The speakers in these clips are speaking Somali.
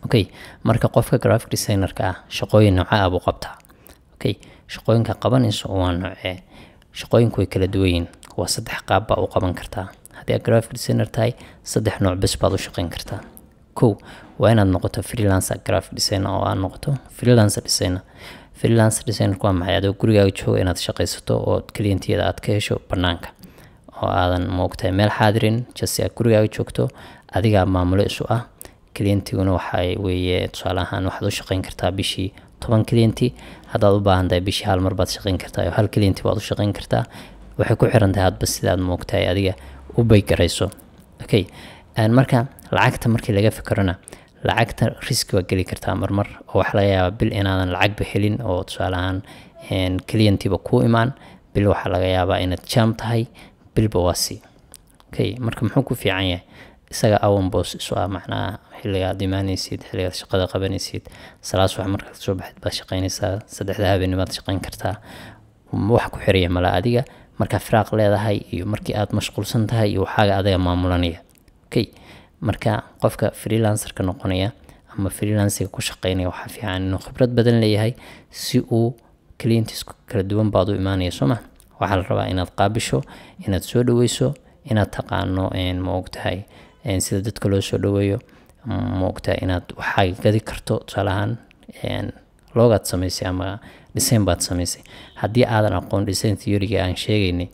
Okay, marka qofka graphic designerka ah shaqooyin nooca ah buu qabtaa? Okay, shaqooyinka qabanayso waa noocee? Shaqooyinku way kala duwan yihiin. Waa saddex qaab baa u qaban kartaa. Haddii aad graphic designer tahay, saddex nooc bes baad u shaqayn kartaa. Kow, waa inaad noqoto freelancer graphic designer oo aad noqoto freelancer designer. Freelancer designerku waa maxay? Adoo gurigaaga jooga inaad shaqaysato oo clientiyada aad ka hesho banaanka oo aadan moogtahay meel xaadirin, just aad gurigaaga joogto, adigaa maamulo isu ah. Clientiguna waxay weeye, tusaale ahaan, waxaad u shaqayn kartaa bishii 10 clienti. Haddaad u baahan tahay, bishii hal mar baad shaqayn kartaa oo hal clienti baad u shaqayn kartaa. Waxay ku xiran tahay hadba sidaad moogtahay adiga u baygarayso. Okay, marka lacagta markii laga fikirona, lacagta risk waa geli kartaa marmar, oo waxaa laga yaabaa bil inaadan lacagba helin oo tusaale ahaan clientiba kuu imaan. Bil waxaa laga yaabaa inaad jam tahay, bilba waa si. Okay, marka muxuu ku fiican yahay? Isaga own boss isu ah, macnaha xilligaad imaanaysid, xilligaad shaqada qabanaysid, salaad subax markaad soo baxid baad shaqaynaysaa, 3da habeennimaad shaqayn kartaa. Wax ku xiraya mala. Adiga markaa firaaq leedahay iyo markii aad mashquulsan tahay iyo waxaaga adiga maamulanaya. Okay, marka qofka freelancerka noqonaya ama freelancega ku shaqeynaya waxaa fiican inuu khibrad badan leeyahay si uu clients kala duwan baad u imaanaya, soo ma? Waxaa la rabaa inaad qaabisho, inaad soo dhaweyso, inaad taqaano, ma ogtahay, sida dadka loo soo dhaweeyo, ma ogtahay, inaad waxaaga gadi karto. Tusaale ahaan, logogaad samaysay ama design baad samaysay. Haddii aadan aqoon design theory-ga aan sheegaynay,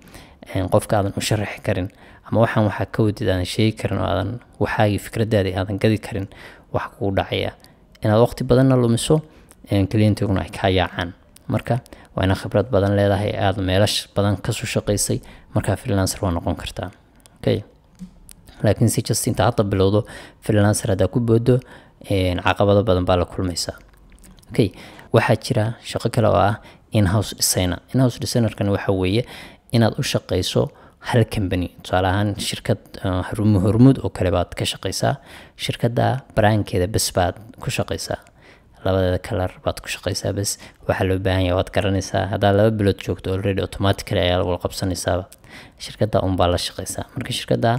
qofka aadan u sharaxi karin ama waxaan waxaa ka wadid aadan sheegi karin oo aadan waxaagii fikradaadii aadan gadi karin, waxa kugu dhacaya inaad waqti badanna lumiso, clientiguna ay kaa yaacaan. Marka waa inaad khibrad badan leedahay, aada meelash badan kasoo shaqaysay, markaa freelancer waa noqon kartaa. Okay, laakiin si just inta hadda bilowdo freelancer haddaa ku boodo, caqabado badan baa la kulmaysaa. Okay, waxaa jira shaqo kale oo ah in-house designer. In-house designerkan waxa weeye inaad u shaqayso hal company. Tusaale ahaan, shirkad Hormuud oo kale baad ka shaqaysaa. Shirkadda brandkeeda bes baad ku shaqaysaa, labadeeda color baad ku shaqaysaa bes. Waxaa loo baahan yahay waad garanaysaa. Haddaad 2 bilood joogto, already automatically ayaa lagula qabsanaysaaba. Shirkadda unbaa la shaqaysaa. Marka shirkadda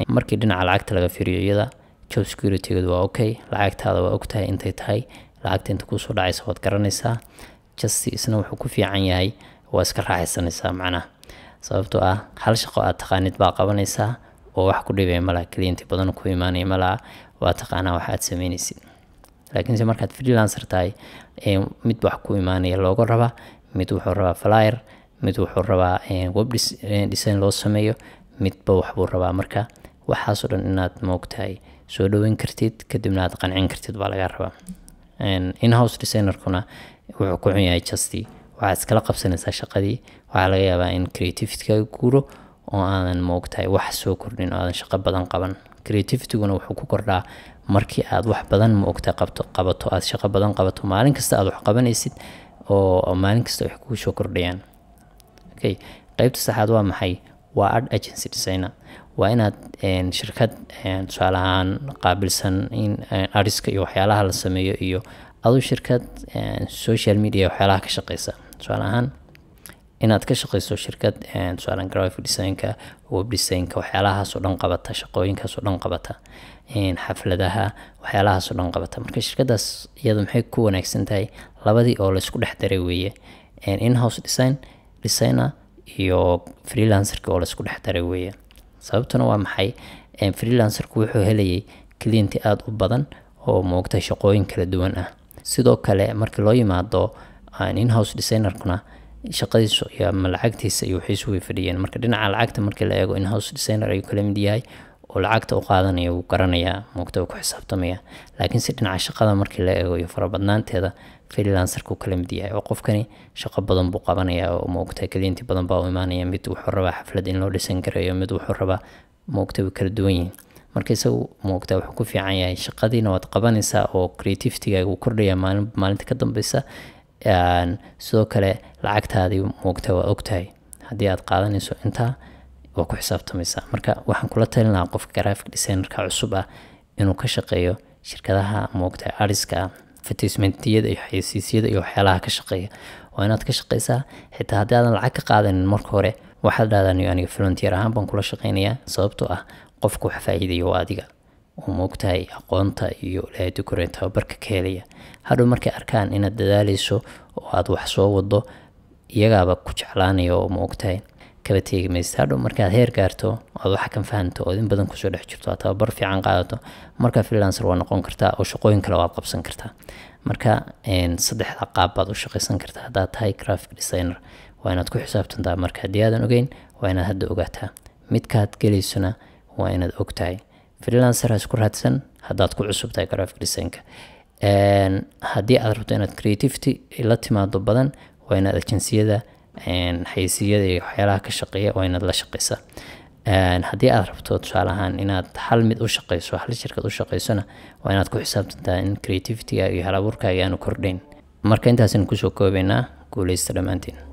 markii dhinaca lacagta laga fiiriyo, iyada job security-geedu waa okay. Lacagtaada waa ogtahay intay tahay, lacagta inta kuusoo dhacaysa waad garanaysaa. Just isna wuxuu ku fiican yahay waa iska raaxaysanaysaa, macnaha sababtoo ah hal shaqo aad taqaanid baa qabanaysaa oo wax ku dhibaya malaha, client badan ku imaanaya malaha, waa taqaanaa wax aad sameynaysid. Laakiinse markaad freelancer tahay, mid wax ku imaanaya looga rabaa, mid wuxuu rabaa flyer, mid wuxuu rabaa web design loo sameeyo, midba waxbuu rabaa. Marka waxaasoo dhan inaad moogtahay soo dhaweyn kartid, kadibna aad qancin kartid baa laga rabaa. In-house designerkuna wuxuu ku xun yahay just waxaad iskala qabsanaysaa shaqadii. Waxaa laga yaabaa in creativity-ga guuro oo aadan moogtahay wax soo kordhin oo aadan shaqo badan qaban. Creativity-guna wuxuu ku kordhaa markii aad wax badan moogtahay qabto qabato, aad shaqo badan qabato, maalin kasta aad wax qabanaysid oo maalin kasta wax kugu soo kordhayaan. Okay, qaybta saxaad waa maxay? Waa ad agency designer. Waa inaad shirkad tusaale ahaan qaabilsan in adska iyo waxyaalaha la sameeyo iyo adu shirkad social media waxyaalaha ka shaqeysa, tusaale ahaan inaad ka shaqeyso shirkad tusaale graphic designka, web designka, waxyaalahaas oo dhan qabata, shaqooyinkaas oo dhan qabata, xafladaha, waxyaalahaas oo dhan qabata. Marka shirkadaas iyadu maxay ku wanaagsan tahay? Labadii oo laysku dhex daray weeye, in-house design designer iyo freelancerka oo laysku dhex daray weeye. Sababtuna waa maxay? Freelancerku wuxuu helayay client aada u badan oo moogtay shaqooyin kala duwan ah. Sidoo kale markii loo yimaado in-house designerkuna, shaqadiisu iyo ama lacagtiisa iyo wixiisu way fadhiyeen. Marka dhinaca lacagta markii la eego, in-house designer ayuu kala mid yahay oo lacagta u qaadanaya wuu garanayaa, moogta, uu ku xisaabtamaya. Laakiin si dhinaca shaqada markii la eego iyo farabadnaanteeda, freelancerku kala mid yahay oo qofkani shaqo badan buu qabanaya oo moogta client badan baa u imaanaya. Mid wuxuu rabaa xaflad in loo dhisan gareeyo, mid wuxuu rabaa, moogta, way kala duwan yihiin. Marka isagu moogta wuxuu ku fiican yahay shaqadiina waad qabanaysaa oo creativity-gaaga wuu kordhaya maalin maalinta ka dambeysa. Sidoo kale lacagtaadii moogta waa ogtahay, haddii aad qaadanayso intaa waa ku xisaabtamaysaa. Marka waxaan kula talin lahaa qofka graphic designerka cusub ah inuu ka shaqeeyo shirkadaha moogta adska ah, advertisementiyada iyo xayeysiisyada iyo waxyaalaha ka shaqeeya. Waa inaad ka shaqeysaa, xitaa haddii aadan lacag ka qaadanin marka hore. Waxaad dhahdaa, "Aniga volunteer ahaan baan kula shaqeynayaa," sababtoo ah qofka wax faa'iidayo waa adiga. Oo maogtahay aqoonta iyo Ilaahay dukuren tababarka ka helaya. Hadhow markay arkaan inaad dadaaleyso oo aad wax soo wado, iyagaaba ku jeclaanaya oo maogtahay kaba teegi maysid. Hadhow markaad heer gaarto, aad waxa kan fahanto, ood in badan kusoo dhex jirto, aad tababar fiican qaadato, marka freelancer waa noqon kartaa oo shaqooyin kale waad qabsan kartaa. Marka saddexda qaab baad u shaqaysan kartaa haddaad tahay graphic designer. Waa inaad ku xisaabtantaa. Marka haddii aadan ogeyn, waa inaad hadda ogaataa. Midkaad gelaysona waa inaad og tahay. Freelancer ha isku raadsan haddaad ku cusub tahay graphic designka. Haddii aad rabto inaad creativity la timaado badan, waa inaad agenciyada xayeysiiyada iyo waxyaalaha ka shaqeeya waa inaad la shaqeysaa. Haddii aad rabto, tusaale ahaan, inaad hal mid u shaqeyso, hal shirkad u shaqeysona, waa inaad ku xisaabtantaa in creativityga iyo hal abuurkaaga aanu kordhayn. Marka intaasaynu kusoo koobaynaa. Guuleysta dhammaantiin.